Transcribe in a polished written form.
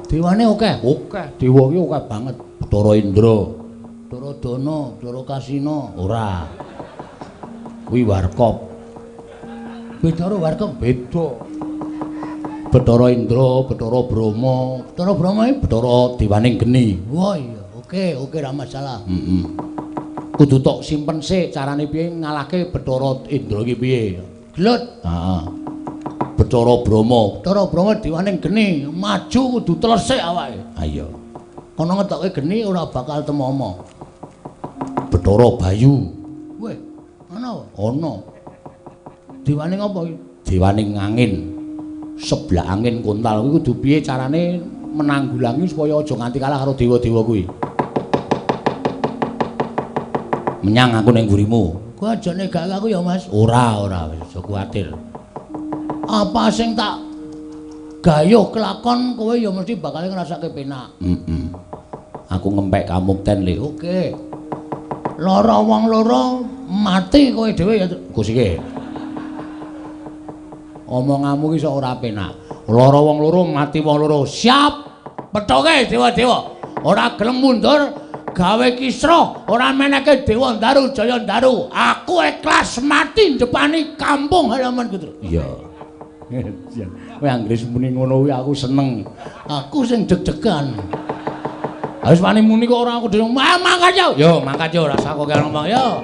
Dewane akeh. Akeh. Dewa ki akeh banget. Bathara Indra, Bathara Dana, Bathara Kasina. Ora. Kuwi Warkop. Bathara Warkop beda. Bathara Indra, Bathara Brahma. Bathara Brahma iki Bathara dewaning geni. Wah iya, oke, oke ora masalah. Heeh. Kudu tok simpen sik carane piye ngalahke Bathara Indra iki piye. Gelut. Heeh. Bathara Brahma, Bathara Brahma dewaning geni, maju kudu telesik awake. Ha iya. Kono ngetoke geni ora bakal temomo. Bathara Bayu. Weh, ana? Ana. Dewaning apa iki? Dewaning angin. Sebelah angin kontal kuwi kudu piye carane menanggulangi supaya aja nganti kalah karo dewa-dewa kuwi. Menyang aku ning mburimu. Kowe aja negake aku ya, Mas. Ora, ora, wis aja kuwatir. Apa sing tak gayuh kelakon kowe ya mesti bakal ngrasake penak. Heeh. Aku ngempek kamukten le. Oke. Lara wong loro mati kowe dhewe ya Gus iki. Omonganmu ki sok ora penak. Lara wong loro mati wong loro. Siap. Pethoke dewa-dewa. Ora gelem mundur gawe kisruh, ora meneke Dewa Ndaru Jaya Ndaru. Aku ikhlas mati ndepani kampung halaman Putra. Iya. Kowe anggere muni ngono kuwi aku seneng. Aku sing deg-degan. Wis wani muni kok ora aku dhewe. Mangkat yo. Yo mangkat yo, rasa kok ngomong yo.